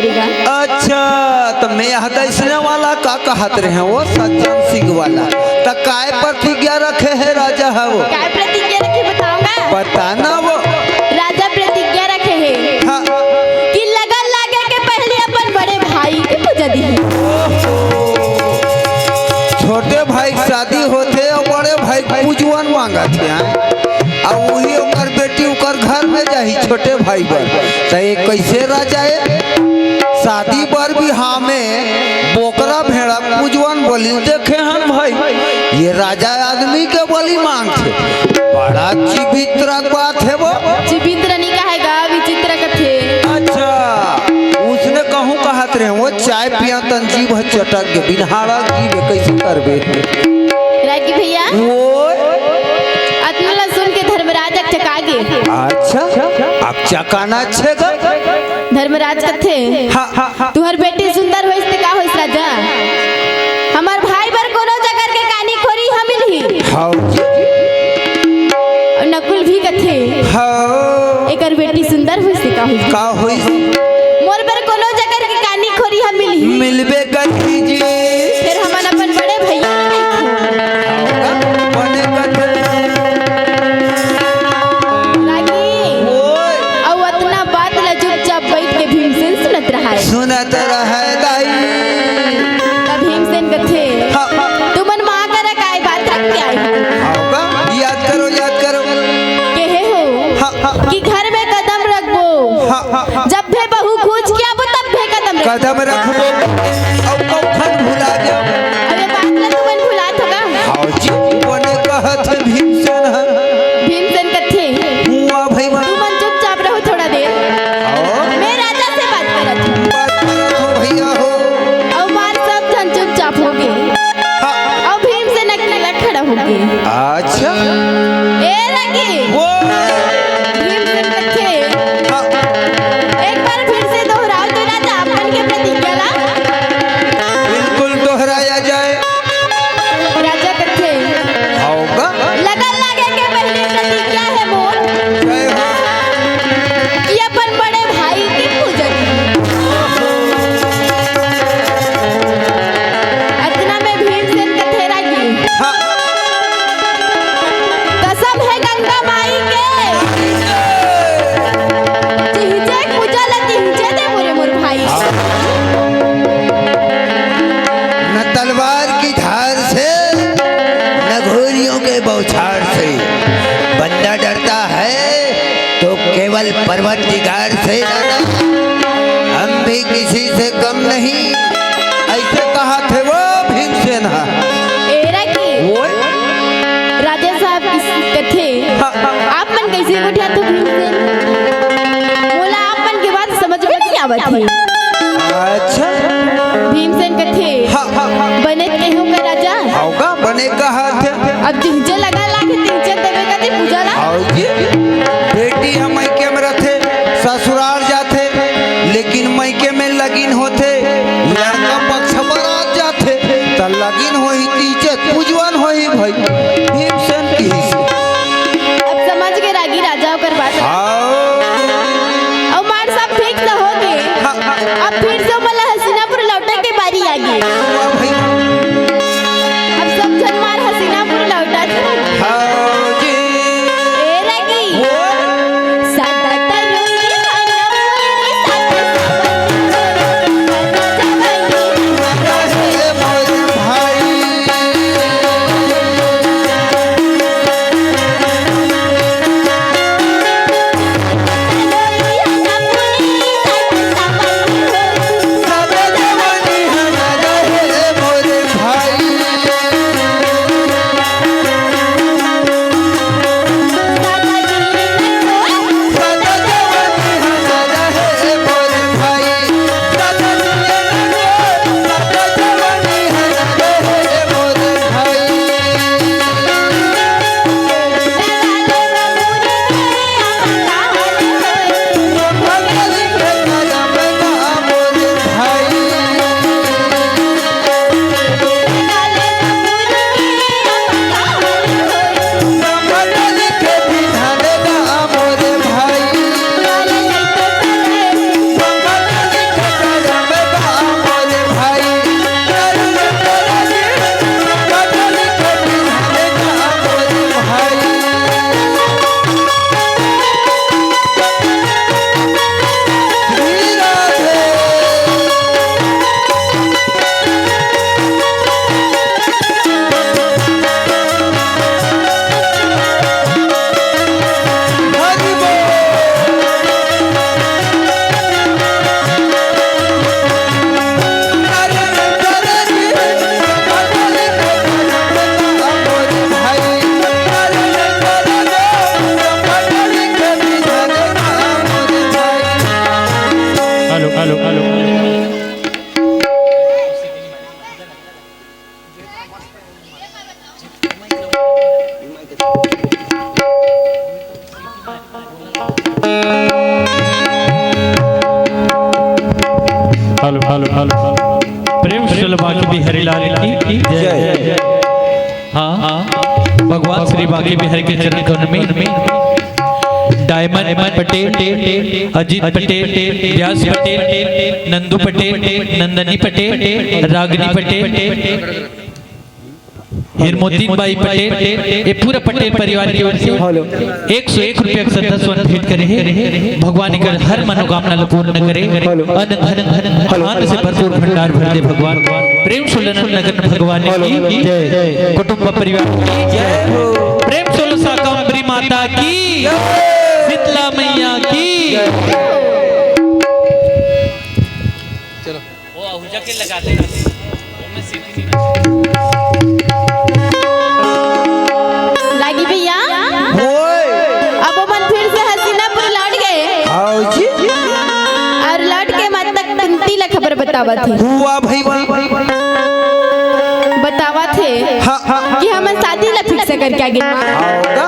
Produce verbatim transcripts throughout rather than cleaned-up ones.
अच्छा, त मैं यह दइसने वाला का कहत रहे हो, सज्जन सिंह वाला। त काय प्रतिज्ञा रखे हे राजा ह वो? काय प्रतिज्ञा रखे, बताओ ना। बता ना वो। राजा प्रतिज्ञा रखे हे हाँ। कि लगन लागे के पहले अपन बड़े भाई के पूजा दिही। छोटे भाई के शादी होथे अउ बड़े भाई के पूजवन मांगत हे, हाँ? अउ वही ओकर बेटी ओकर घर में जाही छोटे भाई बर। त ये कैसे राजा ए? शादी बर बिहाव में बोकरा भेड़ा पूजवन बलि देखे हन भाई। ये राजा आदमी के बलि मांगथे। बड़ा चिबित्र बात हे वो। चिबित्र नहीं कहेगा, विचित्र कथे। अच्छा, उसने कहूँ कहत रहे, वो चाय पिया तन जीभ चटक गे, बिनहाड़ा जीभ कैसे करबे? रागी भैया, वो अतना ला सुन के धर्मराज अकचका गे। अच्छा, अकचकाना छे गा? धर्मराज कथे, हाँ, हाँ, हाँ। तुहर बेटी सुंदर होइस ते का होइस राजा? हमर भाई बर कोनो जगह के कानी खोरी ह मिलही। हाँ जी। अउ नकुल भी कथे, हाँ। एकर बेटी सुंदर होइस ते का होइस? का होइस? मोर बर कोनो जगह के कानी खोरी ह मिलही। मिलबे करही जी। फिर हमन अपन बड़े भैया ला देखबो। बने कथे। रागी। ओए। अउ अतना बात ला चुपचाप बैठ के भीमसेन सुनत रहाय। सुनत रहाय दाई। त भीमसेन कथे, हाँ, हाँ। तुमन माँ करा काय बात रख के आए हो? हाँ का? याद करो, याद करो। केहे हो हाँ, हाँ, हाँ। कि घर में कदम रखबो। हाँ, हाँ, हाँ। जब भी बहू खोज के आबो तब भी कदम रखबो। कदम रखबो। अउ कखन भुला जाओ। अरे बात ला तुमन भुलात हो का? हाँ जी, बने कहत हे भीमसेन ह। भीमसेन कथे, हुआ भाई बा। तुमन चुपचाप रहो थोड़ा देर। हाँ। मैं राजा से बात करत हूँ। बात करत हो भैया हो। अउ मार सब झन चुपचाप हो गे। हाँ। अउ भीमसेन अकेला खड़ा हो गे। अच्छा। ए रागी। वो। भीमसेन कथे। हाँ। एक बार फिर से दोहराओ तो राजा अपन के प्रतिज्ञा ला। बिल्कुल दोहराया जाए। राजा कथे। होगा। लगन लागे के पहले प्रतिज्ञा हे मोर जय हो। कि अपन बड़े भाई के पूजन। अतना में भीमसेन कथे रागी। हाँ। कसम हे गंगा माई के। तिहचे पूजा ला तिहचे दे मोरे मोर भाई। हाँ। न तलवार की धार से, न घोड़ियों के बौछार से। बंदा डरता है तो केवल परवरदिगार से। हम भी किसी से कम नहीं, ऐसे कहत हे वो भीमसेन ह। ए रागी। ओए। राजा साहब किस कथे? हाँ, हाँ। आप मन कैसे गोठियाथो भीमसेन? मोला आप मन के बात समझ में नहीं आवत हे। अच्छा। भीमसेन कथे, हाँ, हाँ, हाँ। बने केहू का राजा? होगा, बने कहत हे। अब तिहचे लगन लागे, तिहचे देबे कथे पूजा ला। हाँ जी। बेटी ह मइके में रथे, ससुराल जाथे, लेकिन मइके में लगिन होथे, लड़का पक्ष बरात जाथे, त लगिन होही, तिहचे पूजवन होही भाई। भीमसेन किहिस। अब समझ गे रागी राजा ओकर बात। हाँ। अउ मार सब ठीक से हो गे। हाँ, हाँ। अब फिर से मोला हसीनापुर लौटे के बारी आ गे। वाह भाई। अब सब झन मार हसीनापुर लौटत हे। हाँ जी। ए रागी। वो। सादा तरुई खाना पूरी सादा सावन। Hello, hello. Hello, hello, hello, hello. प्रेम से बोलो बांके बिहारी लाल की जय। हाँ, भगवान श्री बांके बिहारी के चरण कमल में डायमंड पटेल, अजीत पटेल, व्यास पटेल, नंदू पटेल, नंदनी पटेल, रागनी पटेल, हिरमोतीन बाई पटेल, ये पूरा पटेल परिवार की ओर से हेलो। एक सौ एक रुपया के श्रद्धा सुमन भेंट करे हे। भगवान एकर हर मनोकामना ला पूर्ण करे। हेलो। अन्न धन धन धन हेलो। अन्न से भरपूर भंडार भर दे भगवान। प्रेम से बोलो नगर भगवान हेलो, हेलो। की जय। कुटुंब परिवार की जय हो। प्रेम से बोलो शाकंभरी माता की, जय। शीतला मैया की। जय। चलो। वो आहूजा के लगा दे। लागी भैया, ओए। अब ओमन फिर से हसीनापुर लौट गए। आओ जी। और लौट के माता कुंती ला खबर बतावत हे। वाह भाई वाह। बतावत हे हाँ, हाँ, हाँ। कि हमन शादी ला fix करके आ गे माँ। आओ का?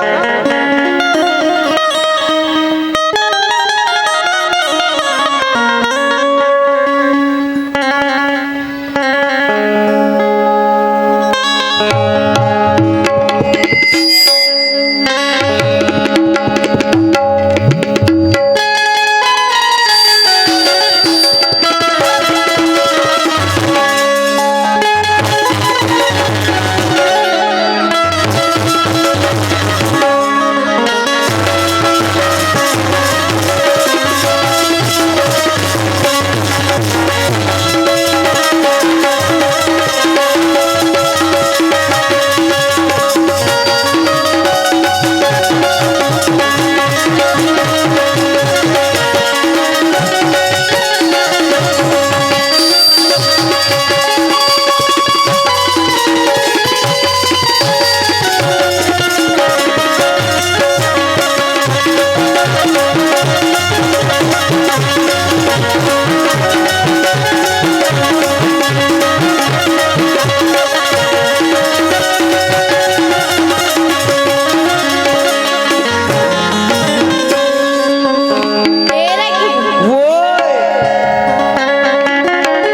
तेरा की वो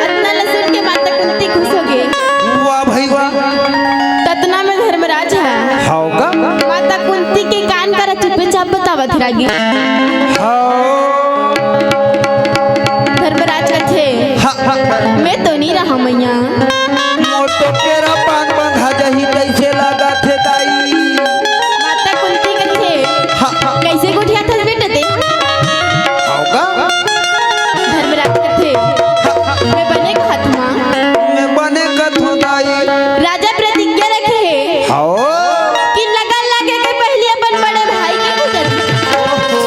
अतना ल सुन के माता कुंती खुश हो गे। वाह भाई वाह। ततना में धर्मराज ह हाव का? माता कुंती के कान करा चुपे चाप बतावत रागी। हाव। धर्मराज कथे, हाँ, हाँ, हाँ। मैं तो नहीं रहा मैया। मोर तो केरा पान बंधा जही तैसे लागत हे दाई। माता कुंती कथे, हाँ, हाँ। कैसे गोठियाथस बेटा ते? हाव का? धर्मराज कथे, हाँ, हाँ। मैं बने कहत हूँ माँ। मैं बने कहत हूँ दाई। राजा प्रतिज्ञा रखे हे हाव। कि लगन लागे के पहले अपन बड़े भाई के पूजा दी। ओहो,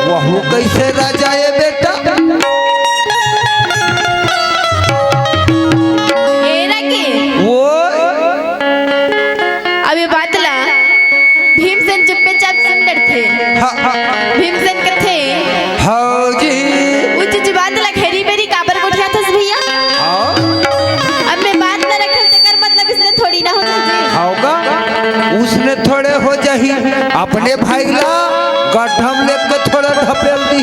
वहू कैसे राजा ए बेटा? ए रागी। वो अब ये बात ला भीमसेन चुप्पे चाप सुन डरथे। हाँ, हाँ। भीमसेन कथे, हाँ जी। उच उच बात ला घेरी बेरी काबर गोठियाथस भैया? हाँ। अब मैं बात न रखल तेकर मतलब इसने थोड़ी ना होना जी। हाव का? उसने थोड़े हो जाही, अपने भाई ला गड्ढा में लेके थोड़ा ढपेल दी,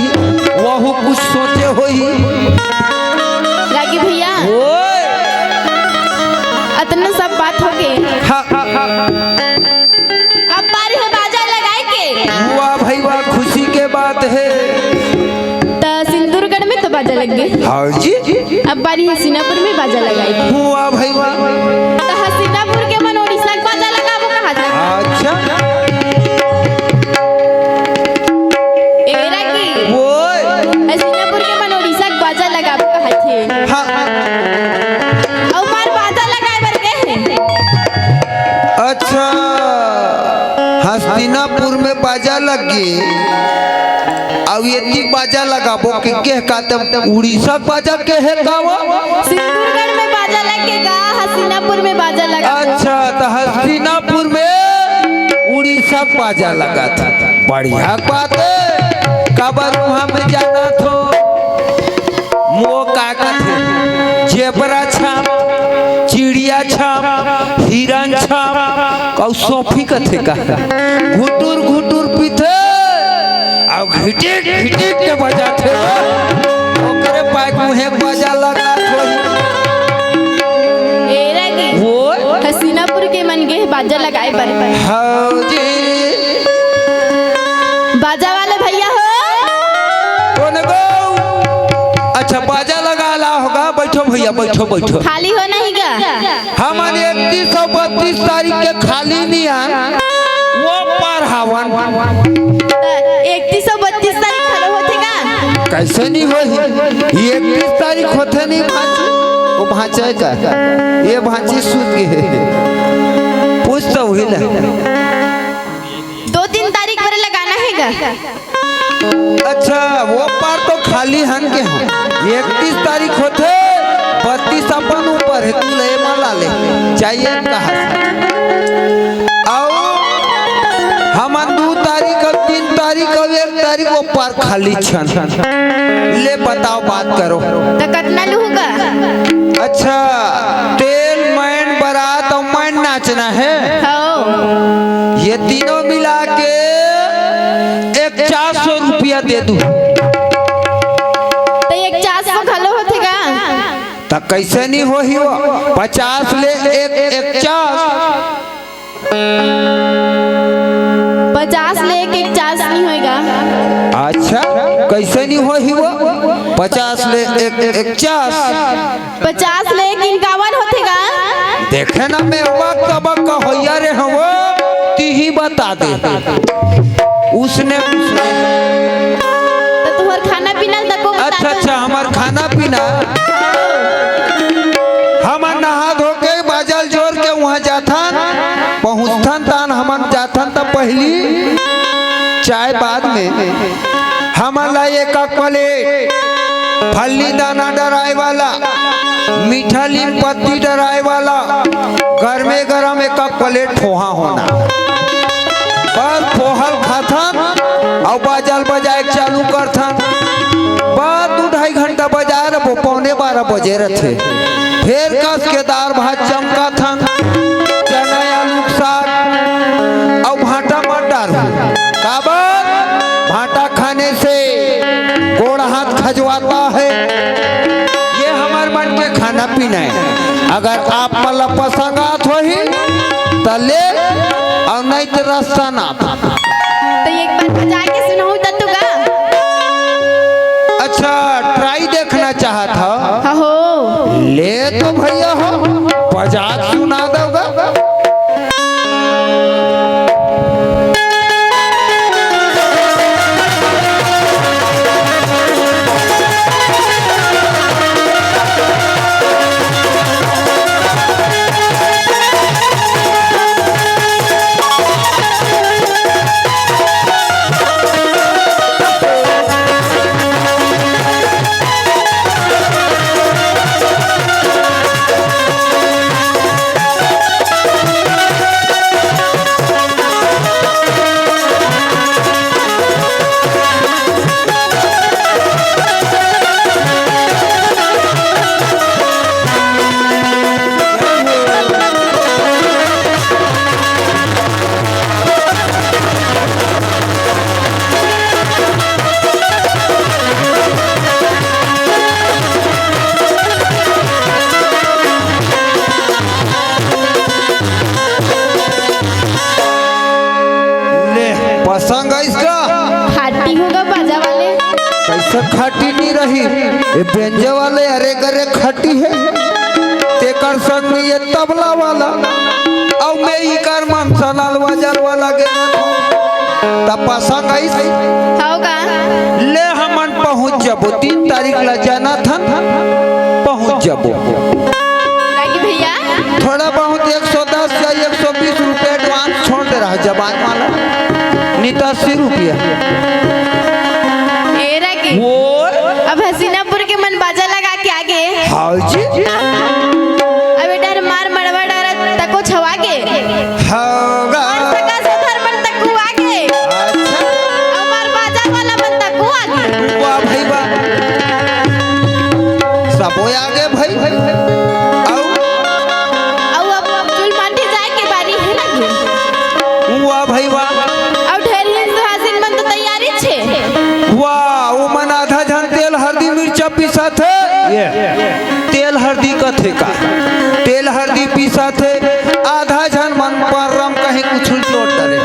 वहू कुछ सोचे होही। रागी भैया, ओए। अतना सब बात हो गे। हाँ, हाँ, हाँ, हाँ। अब बारी हे बाजा लगाए के। वाह भाई वाह, खुशी के बात हे। त सिंदूरगढ़ में तो बाजा लग गे। हाँ जी। अब बारी हसीनापुर में बाजा लगाए के। वाह भाई वाह। त हसीनापुर के मन उड़ीसा के बाजा लगाबो कहा जाए। अच्छा। ए रागी। ओए। हसीनापुर के मन उड़ीसा के बाजा लगाबो कहा थे। हाँ। अउ मार बाजा लगाए बर गे हे। अच्छा, हस्तिनापुर में बाजा लग गे, अउ एती बाजा लगाबो के, के का तब उड़ीसा बाजा के हे का वो? सिंदूरगढ़ में बाजा लग गे गा, हस्तिनापुर में बाजा लगा। अच्छा, त हस्तिनापुर में उड़ीसा बाजा लगा था, बढ़िया बात हे, काबर वहाँ में जाना थो। सॉफी कथे का? घुटुर घुटुर पीथे, अउ घिटिक घिटिक के बजाथे वो। ओकरे पाय मुहे बाजा लगात होही। ए रे गे। वो? हसीनापुर के मन गे बाजा लगाए बर। हौ जी। बाजा वाले भैया हो। कोन गो? अच्छा, बाजा लगा ला होगा। बैठो भैया, बैठो, बैठो। खाली हो नहीं गा? हमन इकतीस अउ बत्तीस तारीख के खाली नइ आन, वो पार हवन। त इकतीस अउ बत्तीस तारीख घलो होथे का? कइसे नइ होही? ये इकतीस तारीख होथे नहीं भांची? वो भांचा हे का? ये भांची सूत गे हे। पूछ तो उही ला। दो तीन तारीख बर लगाना हे गा? अच्छा, वो पार तो खाली हन के हम। इकतीस तारीख होथे, बत्तीस अपन ऊपर हे, तू ले मा ला ले, चाहिए कहा। अउ हमन दू तारीख अउ तीन तारीख अउ एक तारीख वो पार खाली छन। ले बताओ, बात करो। त कतना लूहू गा? अच्छा, तेल, मैन, बारात अउ मैन नाचना हे। हौ। ये तीनों मिला के एक चार सौ रुपया दे दू। त एक चार सौ घलो होथे गा? त कइसे नइ होही वो? पचास ले एक, एक चार। पचास ले एक, एक चार नइ होय गा। अच्छा, कइसे नइ होही वो? पचास ले एक, एक चार। पचास ले एक इंकावन होथे गा। देखे ना, मैं वक्त अब कहोइया रे हवो, तिही बता दे। उसने, उसने। त तुहर खाना पीना ल तको बता अच्छा, दो। अच्छा, हमर खाना पीना। हमन नहा धो के बाजा ल जोर के उहाँ जाथन, पहुँचथन, तान हमन जाथन त पहिली चाय बाद में। हमन ला एक एक प्लेट फल्ली दाना डराय वाला, मीठा लीम पत्ती डराय वाला, गरमे गरम एक एक प्लेट फोहा होना। बस फोहा ल खाथन अउ बाजा ल बजाय के चालू करथन। बस दू ढाई घंटा बजाय रहिबो, पौने बारह बजे रथे। फेर कस के दार भात चमकाथन, चना आलू के साग अउ भांटा मत डारहू। काबर? भांटा खाने से गोड़ हाथ खजवाता है। ये हमर मन के खाना पीना हे। अगर आप मन ला पसंद आत होही, त ले, अउ नहीं त रस्ता ना। त एक बार बजा के सुनाहू त तू गा। अच्छा, ट्राई देखना चाहत हव? हाँ हो। ले तो भैया हो, बजा के सुना दव गा। ले, पसंद आइस का? खाटी होगा बाजा वाले। कइसे खाटी नइ रही? ये बेंजा वाले अरे गरे खाटी हे। तेकर संग में ये तबला वाला, अउ मैं इकर मनसा लाल बाजा वाला गे रहिथों। त पसंद आइस? हव गा। ले हमन पहुँच जबो, तीन तारीख ला जाना थन, पहुँच जबो। रागी भैया। थोड़ा बहुत एक सौ दस या एक सौ बीस रुपया advance छोड़ दे रहा जबान वाला, नहीं तो अस्सी रुपया। ए रागी। वो? अब हसीनापुर के मन बाजा लगा के आगे। हाँ जी। अब ए डर मार मड़वा डर तको छवा के। होगा। अउ सगा सोदर मन तको आगे। अच्छा। अउ मार बाजा वाला मन तको आगे। वाह भाई वाह। सबो आगे भाई। अउ? अउ अब चुलमाटी जाए के बारी हे ना। पीसत हे, ये तेल हरदी कथे का, तेल हरदी पीसत हे। आधा झन मन परम कहीं कुछु लोट डरे,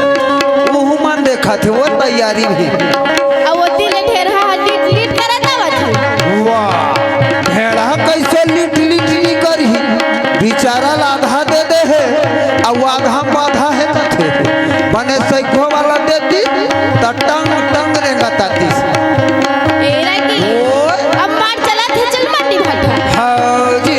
उहू मन देखत हे, वो तैयारी भी। अउ ओती ले ढेरहा ह लिट लिट करत आवत हे। वाह, ढेरहा कइसे लिट लिट नी करही, बिचारा ला आधा दे दे हे, अउ आधा म बाधा हे कथे। बने सइघो वाला देती, त टंग टंग रेंगत आतिस। एरा की ओए। अब मार चलत हे, चल माटी भाटा। हौजी।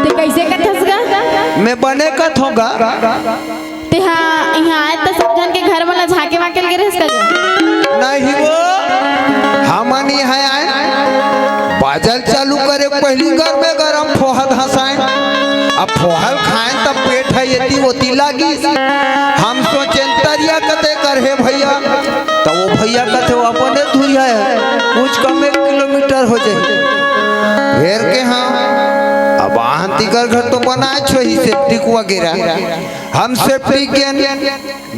ते कइसे कथस गा? मैं बने कथों गा। तेहा इहाँ आए त सब झन के घर मन ला झाँके वाँके ल गे रहेस का? नहीं वो, हमन इहाँ आए, बाजल चालू करे पहिली गरमे गरम फोहा धसाएन। अब फोहा ल खाएन त पेट ह एती ओती लागिस। हम सोचेन तरिया कते कर हे भइया, त वो भइया कथे वो अपने धुरिया हे, कुछ कम एक किलोमीटर हो जाही। फेर के हाँ, अब आन तिकर घर तो बनाएच होही सेप्टिक वगैरह। हम सेप्टिक गेन,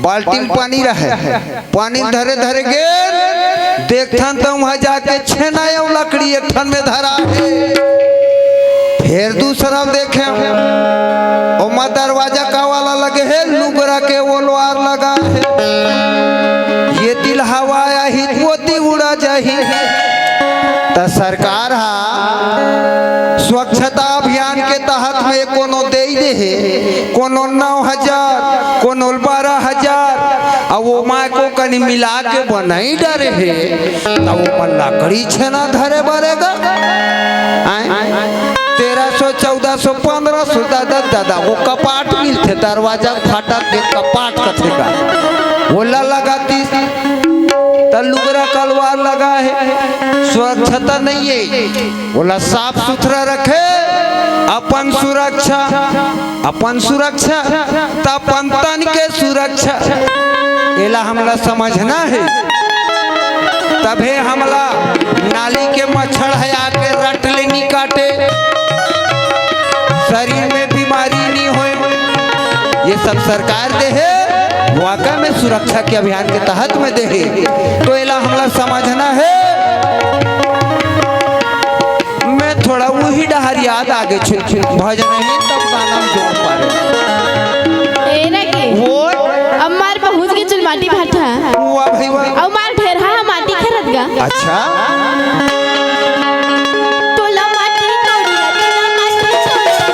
बाल्टी म पानी रहे, पानी ल धरे धरे गेन, देखथन त उहाँ जाके छेना अउ लकड़ी एक ठन में धरा हे। फेर दूसरा ल देखेन, ओमा दरवाजा का वाला लगे हे, लुगरा के ओलवार लगा हे। एती ल हवा आही, ओती उड़ा जाही। त सरकार ह स्वच्छता अभियान के तहत में कोनो दे दे हे, कोनो नौ हजार, कोनो बारह हजार, अउ वो माय को कनी मिला के बनाई डरे हे, त वो मन लकड़ी छेना धरे बरे गा। आय? तेरह सौ, चौदह सौ, पन्द्रह सौ, दादा, दादा, वो कपाट मिलथे, दरवाजा फाटक के कपाट कथे गा, वो ला लगातीस। त लुगरा कलवार लगा हे, स्वच्छता नहीं हे, ओला साफ सुथरा रखे, अपन सुरक्षा, अपन सुरक्षा, त अपन तन के सुरक्षा, एला हमला समझना हे। तभे हमला नाली के मच्छर ह आके रट ले नी काटे, शरीर में बीमारी नी होय। ये सब सरकार दे हे, वाकई में सुरक्षा के अभियान के तहत में दे हे, तो एला हमला समझना हे। मैं थोड़ा उही डहर याद आ गे छु, भजन ही तब गाना में जोड़ पारे। ए रे के? वो? अब मार पहुँच गे चुलमाटी भाठा। वाह भाई वाह। अब मार ढेरहा माटी खरत गा। अच्छा। तोला माटी तोड़िया, तोला माटी तोड़िया।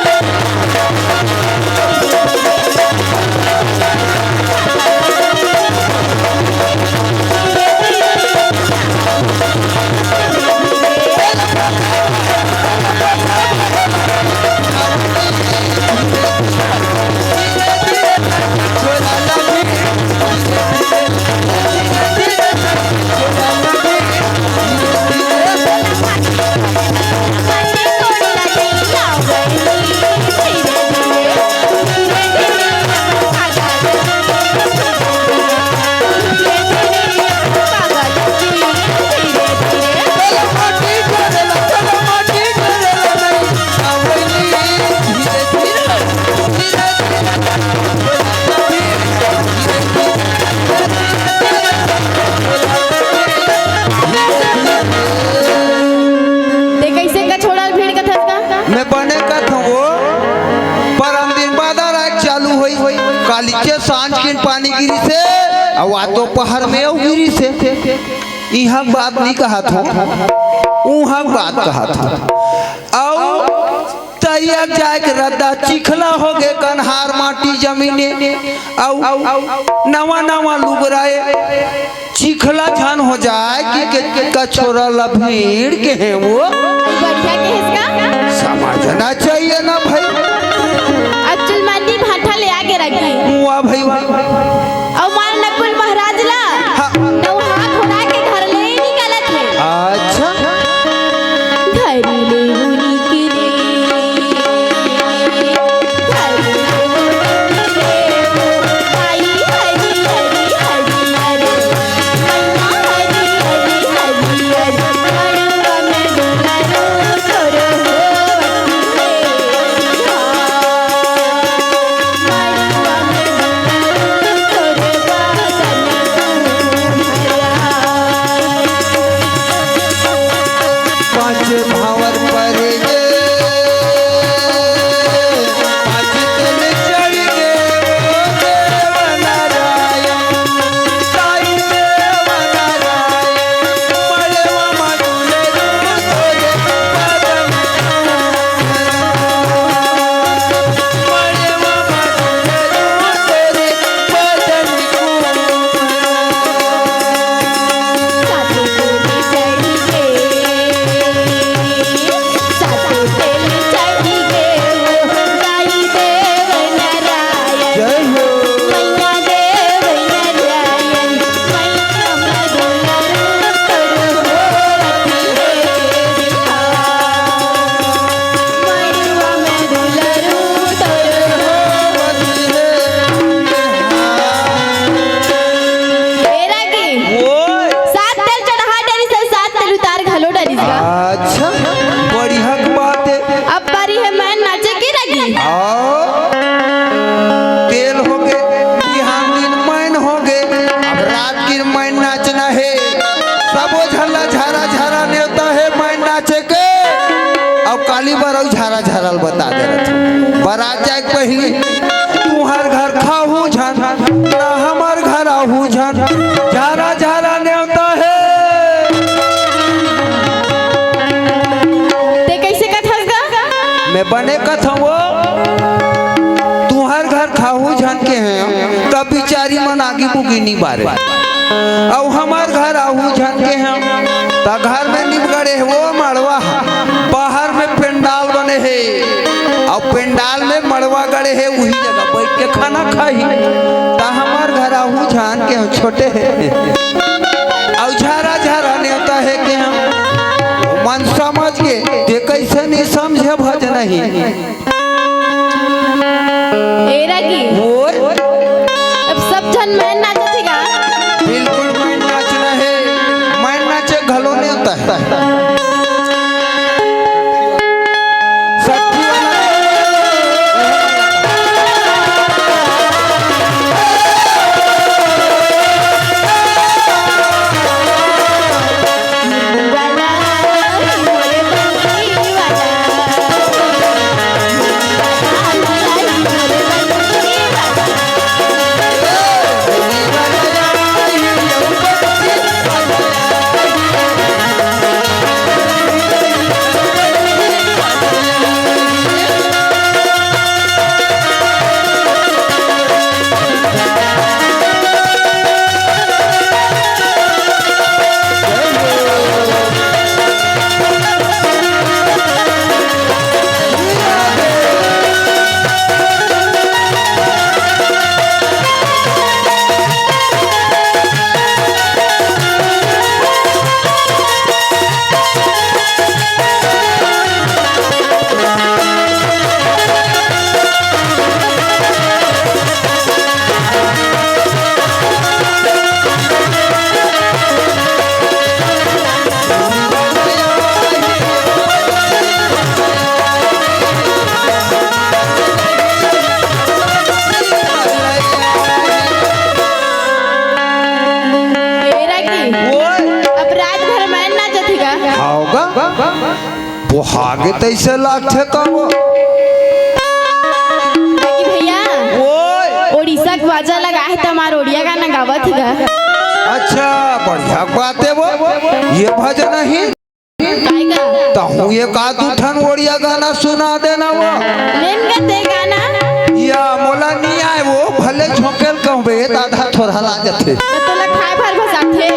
कालीचे सांझ के पानी गिरिस हे, अउ आज दोपहर में अउ गिरिस हे। इहाँ बात नहीं कहत हों, उहाँ बात कहत हों। अउ तरिया जाए के रद्दा चिखला होगे, कन्हार माटी जमीने, अउ नवा नवा लुगराए चिखला झन हो जाए कि, कि कछोरा ल भीड़ के हे वो। बढ़िया के इसका समझना चाहिए ना भाई। अब चुलमानी भाठा ले आगे रखी। वाह भाई, वाह। अउ मार नकुल महाराज ला हाँ। नौहा घोड़ा के घर ले निकलत हे। अच्छा। घर ले निकले। पाँच भावर पर गे, पाँच तेल चढ़ गे, ओ देव नारायण, साईं देव नारायण, मड़वा मा दुलरू तोरे बदन, मड़वा मा दुलरू तोरे बदन। जय हो। तेरा की ओए। सात तेल चढ़ा डरिस हे, सात तेल उतार घलो डरिस गा। अच्छा, बढ़िया के बात हे। अब बारी हे मैन नाचे के रगी। आओ, तेल होगे, बिहान दिन मैन होगे, अब रात की मैन नाचना हे। सबो झन ला झारा झारा नेवता हे मैन नाचे के। अउ काली बरऊ झारा झारा ल बता दे रथ। बरात जाए के पहिली तुहर घर खाहू झन, ना हमर घर आहू झन, झारा झारा नेवता हे। ते कइसे कथस गा? मैं बने कथंव वो, तुहर घर खाहू झन के हे, तब बिचारी मन आगी बुगी नी बारे। अउ हमर घर आहू झन के हे, त घर में निम गड़े हे वो मड़वा, बाहर में पंडाल बने हे, अउ पंडाल में मड़वा गड़े हे, उही जगह बइठ के खाना खाही। त हमर घर आहू झन के हे, छोटे हे, अउ झारा झारा नेवता हे के हे, मन समझ के, ते कइसे नी समझे भज नहीं। एरा की ओए। अब सब झन मैन नाचत हे गा। बिल्कुल मैन नाचना हे। मैन नाचे घलो नेवता हे। सखी वाला। एरा की ओए। अब रात भर मैन नाचत हे गा। आओगा। वो हागे तैसे लागथे का वो। बाकी भैया, ओए। ओड़ी सक बाजा लगा हे त हमार ओड़िया गाना गावत हे गा। अच्छा, बढ़िया बात हे वो। ये भजन हे। काय गा? तहूँ एक आध दू ठन ओड़िया गाना सुना देना वो। लेन गे ते गाना। या मोला नी आय वो, भले झोंकेल कहबे, त आधा थोरहा ला जथे। त तोला खाय भर भसाथे।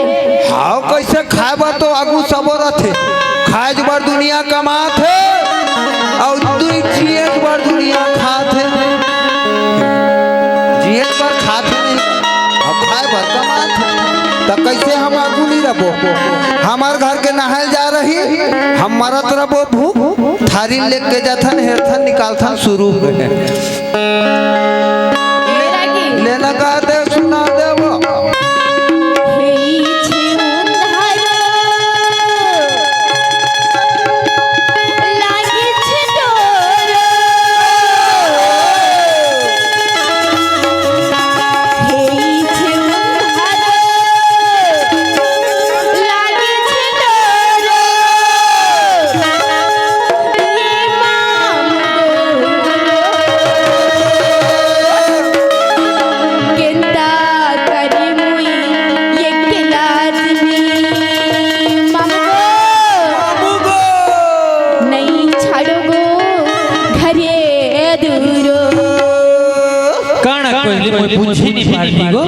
हाँ, कइसे खाय बर तो आगू सबो रथे। खाय बर दुनिया कमाथे, अउ दुई जिए बर दुनिया खाथे। जिए बर खाथे नहीं, अब खाय बर कमाथे। त कइसे हम आगू नी रबो? हमर घर के नहाय ल जा रही, हम मरत रबो भूख, थारी ल लेके जाथन, हेरथन, निकालथन शुरू में। लेना गा दे, सुना दे वो। काना कोई ले मोर पूछी नी पारती गो।